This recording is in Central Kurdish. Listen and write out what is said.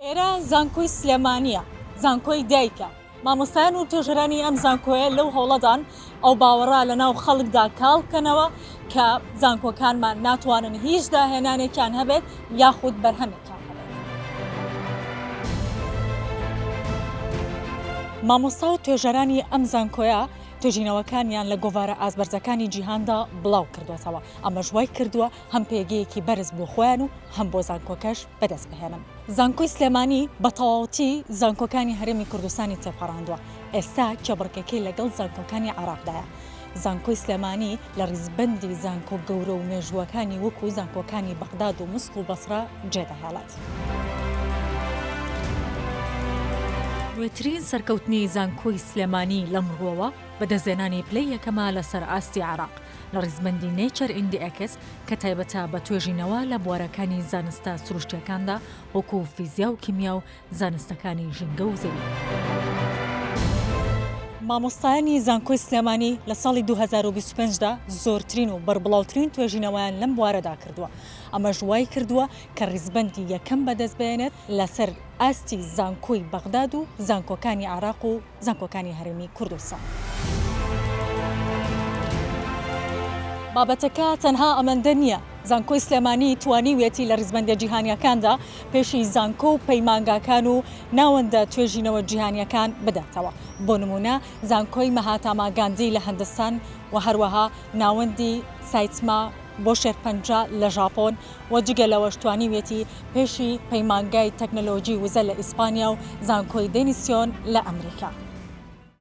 ئێرە زانکۆی سلێمانییە، زانکۆی دایکە. مامۆستایان و توێژەرانی ئەم زانکۆیە لەو هەوڵەدان ئەو باوەڕە لەناو خەڵکدا کاڵ بکەنەوە کە زانکۆکانمان ناتوانن هیچ داهێنانێکیان هەبێت یاخود بەرهەمێکیان هەبێت. مامۆستا و توێژەرانی ئەم زانکۆیە توێژینەوەکانیان لە گۆڤارە ئاستبەرزەکانی جیهاندا بڵاو کردووەتەوە، ئەمەش وای کردووە هەم پێگەیەکی بەرز بۆ خۆیان و هەم بۆ زانکۆکەش بەدەست بهێنن. زانکۆی سلێمانی بە تەواوەتی زانکۆکانی هەرێمی کوردستانی تێپەڕاندووە، ئێستا کێبڕکێکەی لەگەڵ زانکۆکانی عێراقدایە. زانکۆی سلێمانی لە ڕیزبەندی زانکۆ گەورە و مێژووەکانی وەکو زانکۆکانی بەغداد و موسڵ و بەسڕە جێدەهێڵێت. نوێترین سەرکەوتنی زانکۆی سلێمانی لەم ڕووەوە بەدەستهێنانی پلەی یەکەمە لەسەر ئاستی عێراق لە ڕیزبەندی Nature Index کە تایبەتە بە توێژینەوە لە بوارەکانی زانستە سروشتییەکاندا وەکو فیزیا و کیمیا و زانستەکانی ژینگە و زەوی. مامۆستایانی زانکۆی سلێمانی لە ساڵی 2025 دا زۆرترین و بەربڵاوترین توێژینەوەیان لەم بوارەدا کردووە، ئەمەش وایکردووە کە ڕیزبەندی یەکەم بەدەستبهێنێت لەسەر ئاستی زانکۆی بەغداد و زانکۆکانی عێراق و زانکۆکانی هەرێمی کوردستان. بابەتەکە تەنها ئەمەندە نییە، زانکۆی سلێمانی توانیویەتی لە ریزبەندیە جیهانیەکاندا پێشی زانکۆ و پەیمانگاکان و ناوەندە توێژینەوە جیهانیەکان بداتەوە، بۆ نمونە زانکۆی مەهاتاما گاندی لە هندستان و هەروەها ناوەندی سایتما بۆ شێرپەنجە لە ژاپۆن و جگە لەوەش توانیویەتی پێشی پەیمانگای تەکنەلۆجی وزە لە ئیسپانیا و زانکۆی دێنیسیۆن لە ئەمریکا.